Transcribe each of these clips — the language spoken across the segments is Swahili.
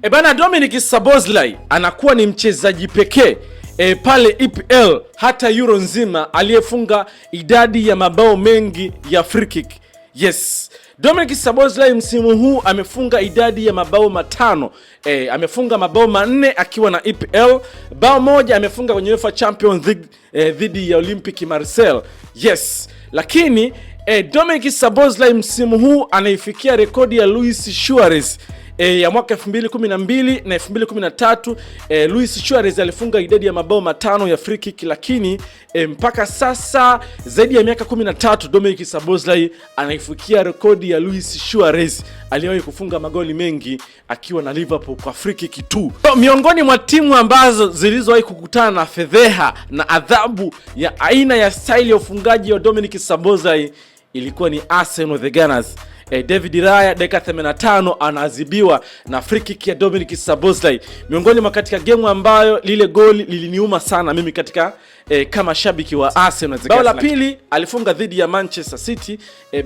E bana, Dominic Szoboszlai anakuwa ni mchezaji pekee pale EPL hata Euro nzima aliyefunga idadi ya mabao mengi ya free kick. Yes, Dominic Szoboszlai msimu huu amefunga idadi ya mabao 5. Amefunga mabao 4 akiwa na EPL, bao 1 amefunga kwenye UEFA Champions League dhidi ya Olympique Marseille. Yes, lakini Dominic Szoboszlai msimu huu anaifikia rekodi ya Luis Suarez ya mwaka 2012 na 2013. Luis Suarez alifunga idadi ya mabao 5 ya free kick, lakini mpaka sasa zaidi ya miaka 13 Dominic Szoboszlai anaifikia rekodi ya Luis Suarez aliyewahi kufunga magoli mengi akiwa na Liverpool kwa free kick tu. So, miongoni mwa timu ambazo zilizowahi kukutana na fedheha na adhabu ya aina ya style ya ufungaji wa Dominic Szoboszlai ilikuwa ni Arsenal, the Gunners. David Raya dakika 85 anaadhibiwa na free kick ya Dominic Szoboszlai, miongoni mwa katika game ambayo lile goli liliniuma sana mimi katika kama shabiki wa Arsenal. Bao la pili alifunga dhidi ya Manchester City,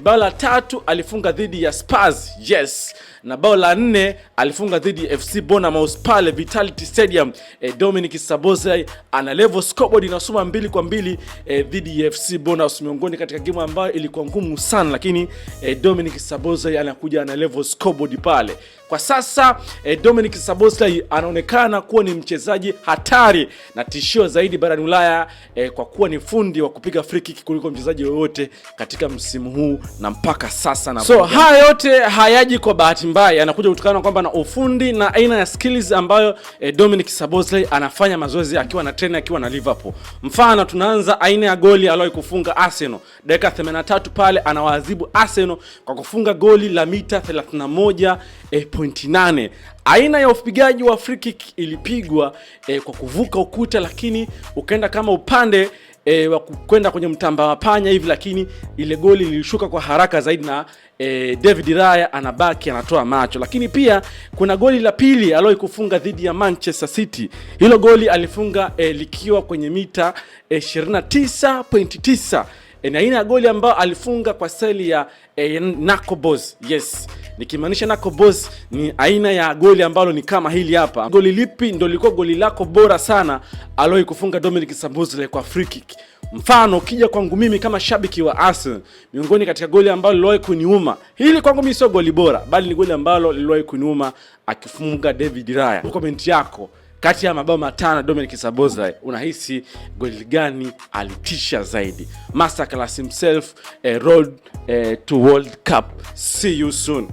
bao la tatu alifunga dhidi ya Spurs, yes, na bao la nne alifunga dhidi ya FC Bournemouth pale Vitality Stadium. Dominic Szoboszlai ana level scoreboard inasoma 2-2 dhidi ya FC Bournemouth, miongoni katika game ambayo ilikuwa ngumu sana, lakini Dominic Szoboszlai anakuja ana level scoreboard pale. Kwa sasa Dominic Szoboszlai anaonekana kuwa ni mchezaji hatari na tishio zaidi barani Ulaya kwa kuwa ni fundi wa kupiga free kick kuliko mchezaji yoyote katika msimu huu na mpaka sasa. Na so haya yote hayaji kwa bahati mbaya, yanakuja kutokana kwamba na ufundi na aina ya skills ambayo Dominic Szoboszlai anafanya mazoezi akiwa na trainer akiwa na Liverpool. Mfano, tunaanza aina ya goli aliyowahi kufunga Arsenal dakika 83 pale, anawaadhibu Arsenal kwa kufunga goli la mita 31.8. Aina ya upigaji wa free kick ilipigwa kwa kuvuka ukuta, lakini ukaenda kama upande wa kwenda kwenye mtamba wa panya hivi, lakini ile goli lilishuka kwa haraka zaidi na David Raya anabaki anatoa macho. Lakini pia kuna goli la pili aliwahi kufunga dhidi ya Manchester City. Hilo goli alifunga likiwa kwenye mita 29.9. Ni aina ya goli ambayo alifunga kwa staili ya knuckleballs. Yes, nikimaanisha knuckleballs ni aina ya goli ambalo ni kama hili hapa. Goli lipi ndio lilikuwa goli lako bora sana aliwahi kufunga Dominic Szoboszlai kwa free kick? Mfano, ukija kwangu mimi kama shabiki wa Arsenal, miongoni katika goli ambalo liliwahi kuniuma, hili kwangu mimi sio goli bora, bali ni goli ambalo liliwahi kuniuma akifunga David Raya. Comment yako, kati ya mabao 5 Dominic Szoboszlai, unahisi goli gani alitisha zaidi? Masterclass himself, road to World Cup. See you soon.